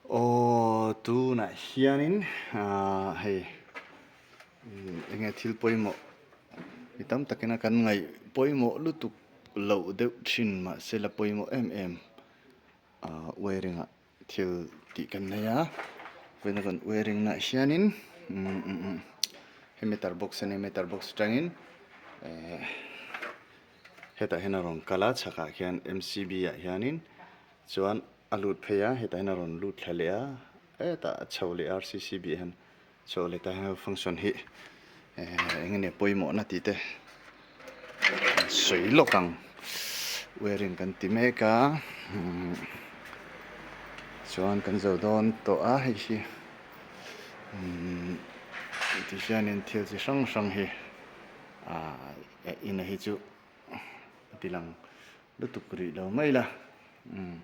Aw tunah hianin ahh hei eng nge thil pawimawh mi tam takin a kan ngaih pawimawh lutuk loh deuh thin mahse la pawimawh em em ahh wiring ah thil tih kan nei a vawiin a kan wiring nah hianin umm hei meter box a nia meter box atangin ehh hetah hian a rawn kal a chhakah khian m c b ah hianin chuan a lut phei a hetah hian a rawn lut thla leh a hetah a chho leh a r c c b ah hian chho leh ta hian function hi ehh eng nge pawimawhna tih te an sawi lawk ang wiring kan ti mek a umm chuan kan zo dawn tawh a hei hi umm ti hianin thil chi hrang hrang hi ahh ina hi chu a ti lang lutuk rih lo mai la umm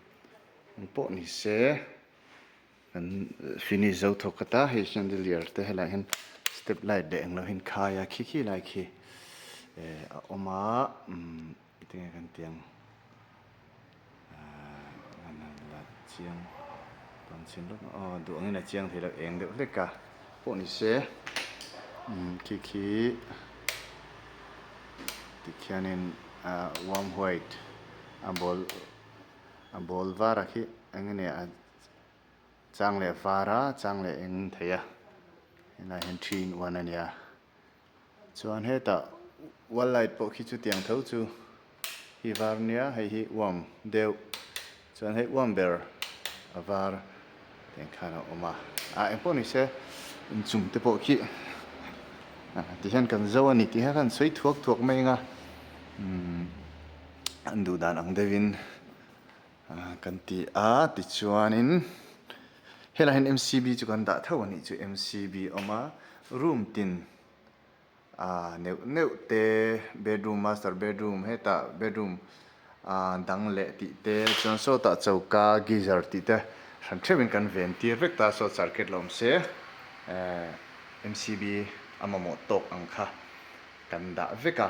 eng pawh ni se kan finish zo thawk khat a hei chandelier te helaiah hian step light leh englo hi an khai a khi khi lai khi eh a awm a umm tinge kan tih ang ahh an han la chiang tawn chhin lawk a aw duh angin a chiang thei lo eng deuh hlek a pawh ni se umm khi khi tikhianin ah warm white a ball a ball var a khi eng nge a chang leh var a chang leh eng thei a helai hian three in one a nia chuan hetah wall light pawh khi chutiang tho chu hi var nia hei hi uam deuh chuan hei uam ber a var tiang khan a awm a ah engpawh ni se inchung te pawh khi ah tihian kan zo a ni tih hian kan sawi thuak thuak mai ang a umm an duh dan ang deuhin ah kan ti a tichuanin helaiah hian m c b chu kan dah tho a nih chu m c b a awm a room tin. Ah neuh neuh te bedroom master bedroom hetah bedroom ah dang leh tih te chuan sawtah choka geyser tih te hran theuhin kan ven tir vek ta saw circuit la awm se eh M_C_B a mamawh tawk ang kha kan dah vek a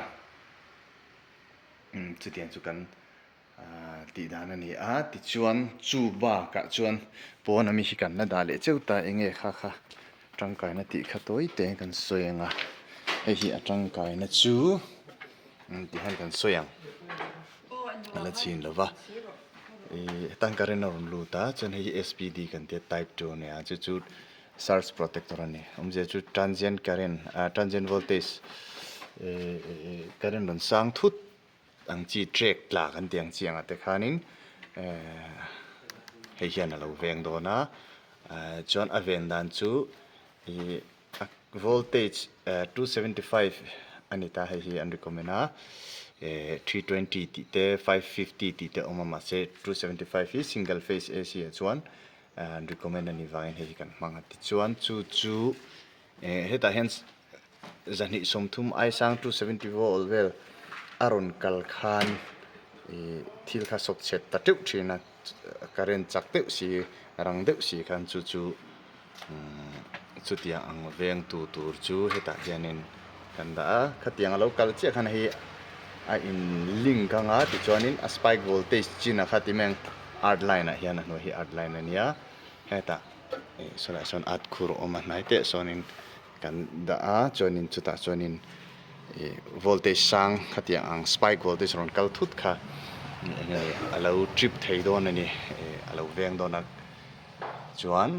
chutiang chu kan tih dan a ni a tichuan chu bakah chuan pawn ami hi kan la dah leh cheu ta eng nge kha kha tangkaina tih kha tawi te kan sawi ang a hei hi a tangkaina chu ti hian kan sawi ang a la chhin lo va ih hetan current a rawn lut a chuan hei hi S P D kan tia type 2 a nia chu chu surge protector a ni awmzia chu transient current ah transient voltage eh current rawn sang thut. Ang chi trek tla kan tih ang chi angah te khanin ehh hei hian a lo veng dawn a ehh chuan a ven dan chu ih a voltage ehh 275 a ni ta hei hi an recommend a ehh 320 tih te 550 tih te a awm a mahse 275 hi single phase A_C ah chuan an recommend a nih vangin hei hi kan hmang a tichuan chu chu ehh hetah hian. 230 aisang 270 volt vel a rawn kal khan ih thil kha sawp chhet ta teuh thin a current chak deuh si rang deuh si khan chu chu umm chutiang ang veng tu tur chu hetah hianin kan dah a khatiang a lo kal chiah khan hei a in link anga tichuanin a spike voltage chin a kha ti mai ang earth line ah hian a hnuai hi earth line a nia hetah ih sawlaiah sawn earth khur a awm a hnai teh sawnin. Kan dah a chuanin chutah chuanin ih voltage sang khatiang ang spike voltage rawn kal thut kha eng nge a lo trip thei dawn a ni ih a lo veng dawn a chuan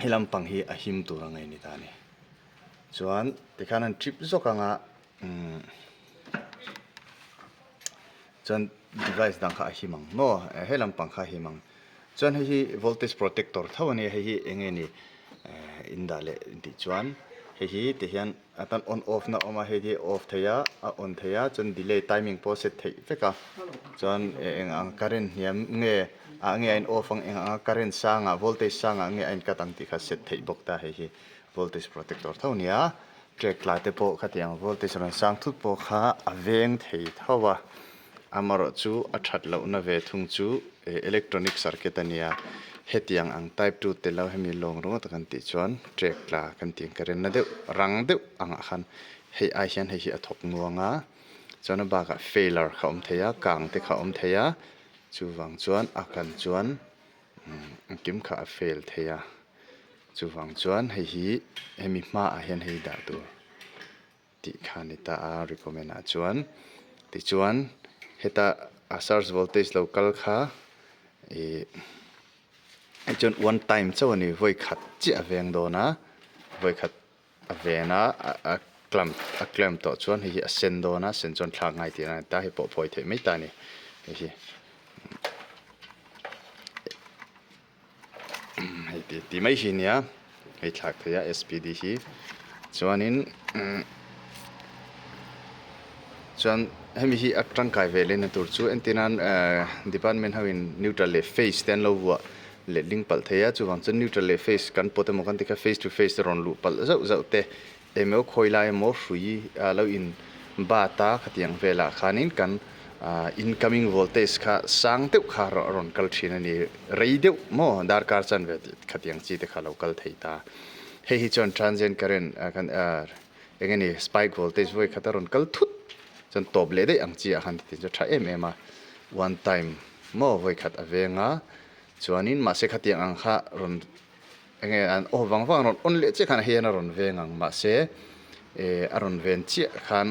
he lampang hi a him tur ang a ni ta a ni chuan tikhan an trip zawk ang a umm chuan device dang kha a him ang maw he lampang kha a him ang chuan hei hi voltage protector tho a nia hei hi eng nge ni eh in dah leh tih chuan hei hi ti hian a tan on off na a awm a hei hi off thei a a on thei a chuan delay timing pawh a set theih vek a chuan eng ang current hniam nge ah nge a in off ang eng anga current sangah voltage sangah nge a in cut ang tih kha set theih bawk ta hei hi voltage protector tho a nia. Trek tla te pawh khatiang voltage rawn sang thut pawh kha a veng thei tho a, amaherawh chu a that lohna ve thung chu electronic circuit a nia, hetiang ang type 2 te lo hemi lawng ringawt a kan tih chuan trek tla kan tih ang ka rinna deuh rang deuh angah khan hei ai hian hei hi a thawk nuang a, chuan a bakah failure kha a awm thei a, kang te kha a awm thei a, chuvang chuan a kan chuan. Engkim kha a fail thei a, chuvang chuan hei hi hemi hmaah hian hei dah tur tih kha a ni ta a recommend ah chuan. Tichuan heta a surge voltage lo kal kha ih hei chuan one time chauh a ni vawi khat chiah a veng dawn a vawi khat A ven a, a clamp a clamp tawh chuan hei hi a sen dawn a, sen chuan thlak ngai tih a ni ta, hei pawh phawi theih mai ta a ni hei hi hei ti ti mai hi a nia hei thlak theih a spd hi chuanin chuan hemi hi a tangkai ve lehna tur chu entir nan ehh department ho in neutral leh phase te an lo vuah. Letling palh thei a, chuvang chuan neutral leh phase kan pawt emaw kan ti kha phase to phase te rawn luh palh zauh zauh te emaw khawi lai emaw hrui a lo in bat a khatiang velah khanin kan incoming voltage kha sang deuh kha a rawn kal thin a ni, rei deuh maw darkar chanve tih khatiang chi te kha a lo kal thei ta. Hei hi chuan transient current kan eng nge ni spike voltage vawi khat a rawn kal thut chuan tawp leh daih ang chi ah khan ti chu a tha em em a, one time maw vawi khat a veng a. Chuanin mahse khatiang ang kha rawn eng nge an aw vang vang rawn on leh chiah khan hian a rawn veng ang mahse eh a rawn ven chiah khan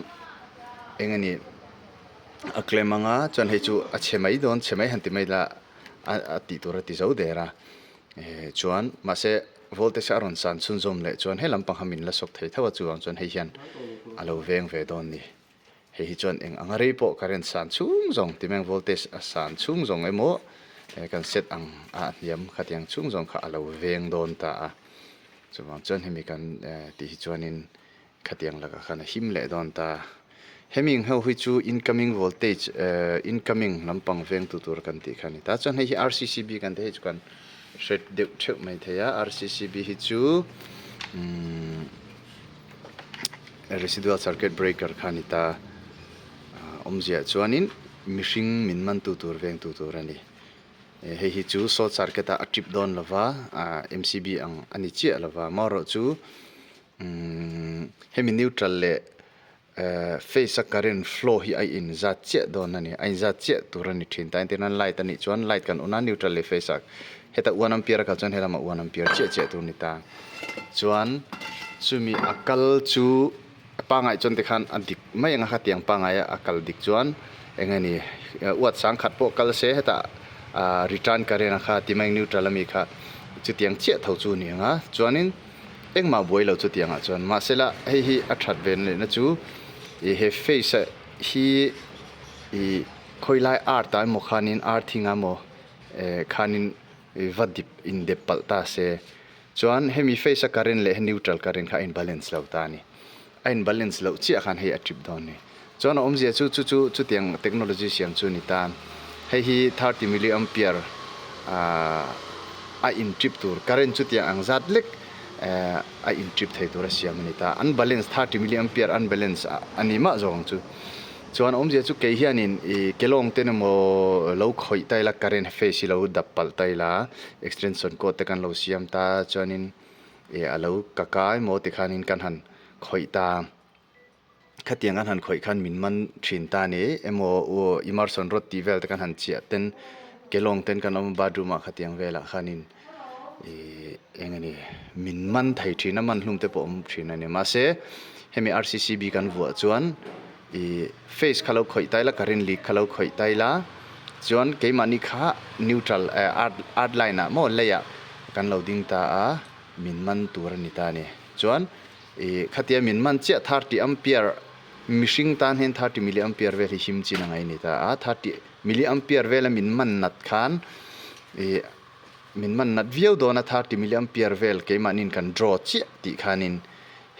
eng nge ni a claim anga chuan hei chu a chhe mai dawn chhe mai han ti mai la a a tih tur a ti zo der a eh chuan mahse voltage a rawn san chhunzawm leh chuan he lampang kha min la sawk thei tho a chuvang chuan hei hian a lo veng ve dawn ni. Hei hi chuan eng anga rei pawh current san chhung zawng ti meng voltage a san chhung zawng emaw he kan set ang a hniam khatiang chhung zawng kha a lo veng dawn ta a. Chuvang chuan hemi kan tih hi chuanin khatiang lakah khan a him leh dawn ta. Hemi ang ho hi chu incoming voltage incoming lampang vengtu tur kan tih kha a ni ta. Chuan hei hi RCCB kan tih hei chu kan hre deuh theuh mai thei a, RCCB hi chu umm. Residual circuit breaker kha a ni ta. Awmzia chuanin mihring min mantu tur vengtu tur a ni. Hei hi chu short circuit ah a trip dawn lova, MCB ang a ni chiah lova. Amaherawh chu hemi neutral leh phase a current flow hi a inzat chiah dawn a ni. A inzat chiah tur a ni thin ta. Engtin nan light a nih chuan light kan on a, neutral leh phase ah heta one ampere a kal chuan helamah one ampere chiah chiah tur a ni ta. Chuan chumi a kal chu a pangai chuan tikhan a dik mai ang a khatiang pangai a kal dik chuan eng nge ni uat sang khat pawh kal se hetah ah return current a kha ti mai neutral ami kha chutiang chiah tho chu a ni ang a chuanin engmah buai lo chutiang ah chuan mahsela hei hi a that ven lehna chu ih he phase ah hi ih khawilai art ah emaw khanin earthing ah emaw eh khanin va dip indep palh ta se. Chuan hemi phase a current leh he neutral current kha a in balance lo ta a ni. A in balance loh chiah khan hei a trip dawn a ni. Chuan a awmzia chu chu chu chutiang technology siam chu a ni ta. Hei hi 30 milliampere a in trip tur current chutiang ang zat lek a in trip thei tur a siam a ni ta. Unbalance 30 milliampere unbalance a ni mah zawk ang chu. Chuan awmzia chu kei hianin ih kelawng ten emaw lo khawih ta ila current phase hi lo dap palh ta ila extension cord te kan lo siam ta chuanin ih a lo ka kai emaw tikhanin kan han khawih ta khatiang kan han khawih khan min man thin ta ni emaw aw immersion rod tih vel te kan han chiah ten kelawng ten kan awm a bathroom ah khatiang velah khanin ih eng nge ni min man thei thin a man hlum te pawh awm thin a ni mahse hemi R_C_C_B kan vuah chuan ih face kha lo khawih ta ila current leak kha lo khawih ta ila chuan keimahni kha neutral eh earth earth line ah maw leiah kan lo ding ta a min man tur a ni ta a ni chuan ih khatia min man chiah 30 ampere mihring tan hian 30 milliampere vel hi him chin a ngaih a ni ta a 30 milliampere vela min man nat khan ih Min man nat viau dawn a 30 milliampere vel keimahniin kan draw chiah tih khanin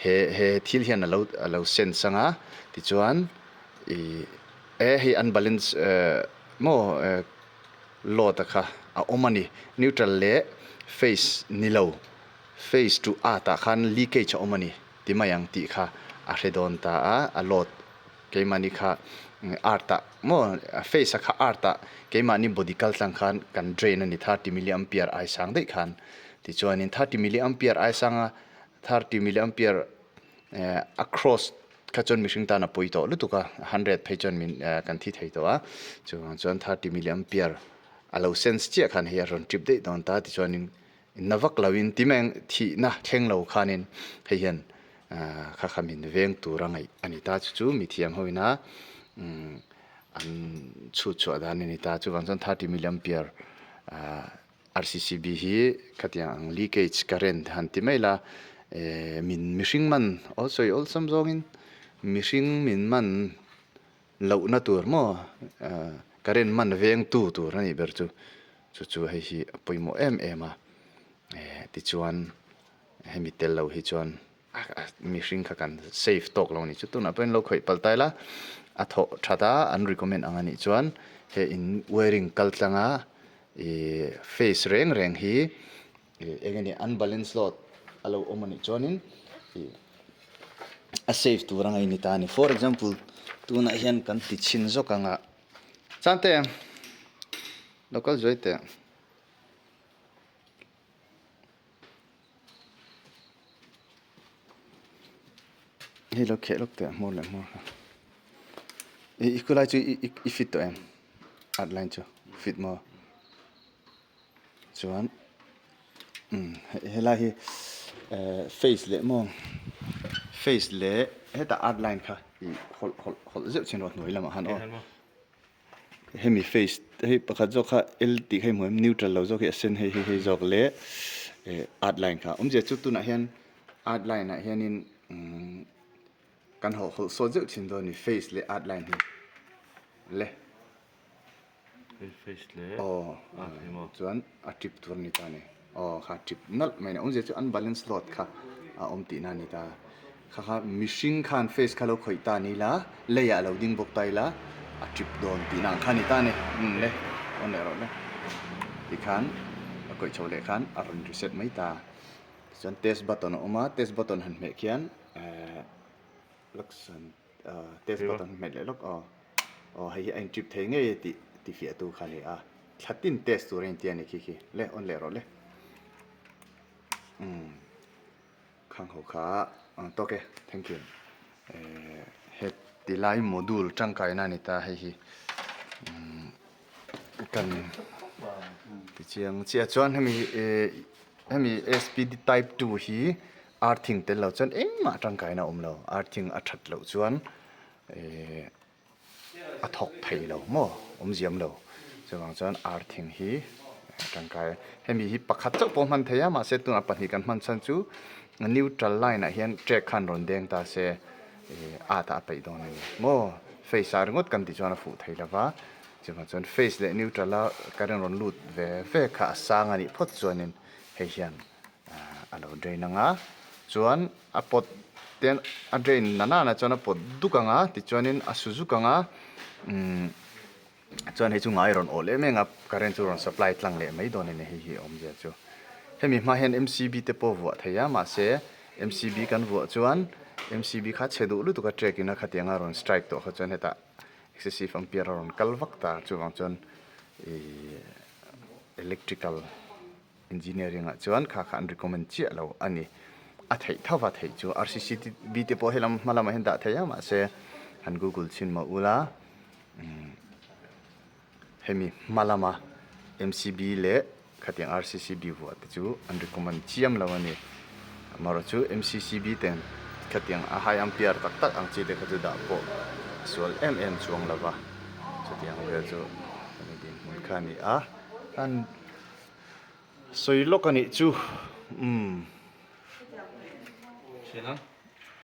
he he thil hian a lo a lo sense ang a tichuan ih e hei unbalance eh maw eh load a kha a awm a ni neutral leh phase ni lo phase to earth ah khan leakage a awm a ni ti mai ang tih kha a hre dawn ta a a load Keimahni kha art ah maw face a kha art ah keimahni body kal tlang khan kan drain a ni 30 milliampere ai sang daih khan tichuanin 30 milliampere ai sanga 30 milliampere a cross kha chuan mihring tan a pawi tawh lutuk a 100 phei chuan min kan thi thei tawh a chuvang chuan 30 milliampere. a lo sense chiah khan hei a rawn trip daih dawn ta tichuanin na vak loin ti mai ang thihna thleng lo khanin hei hian kha kha min veng tur a ngaih a ni ta chu chu mithiam ho ina an chhut chhuah dan a ni ta chuvang chuan 30 milliampere RCCB hi khatiang ang leakage current han ti mai la min mihring man aw sawi awlsam zawngin mihring min man lohna tur maw current man vengtu tur a nih ber chu chu chu hei hi a pawimawh em em a tichuan hemi tel lo hi chuan mihring kha kan safe tawk lo a ni chu tunah pawhin lo khawih palh ta ila a thawh that a an recommend ang a nih chuan he in wiring kal tlanga ih face reng reng hi ih eng nge ni unbalance load a lo awm a nih chuanin ih a safe tur anga in ni ta a ni for example tunah hian kan ti chhin zawk ang a chante lo kal zuai teh. Hei lo kheh lawk teh a hmawr leh hmawr kha i i khulai chu i i fit tawh em art line chu fit maw chuan umm helai hi eh face leh maw face leh hetah art line kha i hawlh hawlh hawlh zeuh chin rawh hnuai lamah khan aw. Hemi face hei pakhat zawk kha L tih kha i hmu em neutral lo zawk hi a sen hei hei hei zawk leh eh art line kha awmzia chu tunah hian art line ah hianin umm kan hawh hawlh sawt zeuh thin dawn a ni face leh art line hi le aw chuan a tip tur a ni ta a ni. Aw kha tip nalh mai a ni. Awmzia chu unbalance load kha a awm tihna a ni ta. Kha kha mihring khan face kha lo khawih ta ni ila, leiah a lo ding bawk ta ila, a tip dawn tihna ang kha a ni ta a ni. Umm le, awn leh rawh le. Tikhan a kawih chho leh khan a rawn reset mai ta. Tichuan test button a awm a, test button han hmeh khian ehh Luxon test button hi hmet leh lawk aw. Aw hei hi a in trip thei ngei e tih ti fiah tu kha a ni a. Thla tin test tur a inti a ni khi khi. Le on leh rawh le. Umm khang ho kha tawk e thank you. Eh heti lai module tangkaina a ni ta hei hi. Umm kan ti chiang chiah chuan hemi eh hemi SPD type 2 hi earthing tel lo chuan engmah tangkaina a awm lo. Earthing a that loh chuan eh a thawk thei lo maw awmziam lo chuvang chuan earthing hi tangkai hemi hi pakhat chauh pawh hman thei a mahse tunah pahnih kan hman chhan chu neutral line ah hian track khan rawn deng ta se eh at ah a peih dawn a ni maw face ah ringawt kan tih chuan a fuh thei lo va chuvang chuan face leh neutral a current rawn lut ve ve kha a sang a nih phawt chuanin hei hian a lo drain ang a chuan a pawt te a drain na nana chuan a pawt duk ang a tichuanin a su zuk ang a umm chuan hei chu ngai rawn awh leh mek a current chu rawn supply tlang leh mai dawn a ni hei hi a awmzia chu hemi hma hian M_C_B te pawh vuah thei a mahse M_C_B kan vuah chuan M_C_B kha chhe duh lutuk a track in a khatiang a rawn strike tawh kha chuan hetah excessive ampere a rawn kal vak ta chuvang chuan ihh electrical Engineering ah chuan kha kha an recommend chiah lo a ni. A theih tho va theih chu RCCTV te pawh helam hma lamah hian dah thei a mahse han google chhin mah ula umm hemi hma lama MCB leh khatiang RCCB vuah te chu an recommend chiam lo a ni. Amaherawh chu MCCB ten khatiang a high ampere tak tak ang chi te kha chu dah pawh a sual em em chuang lo va chutiang vel chu hemi dinhmun kha a ni a. Sawi lawk a nih chu umm.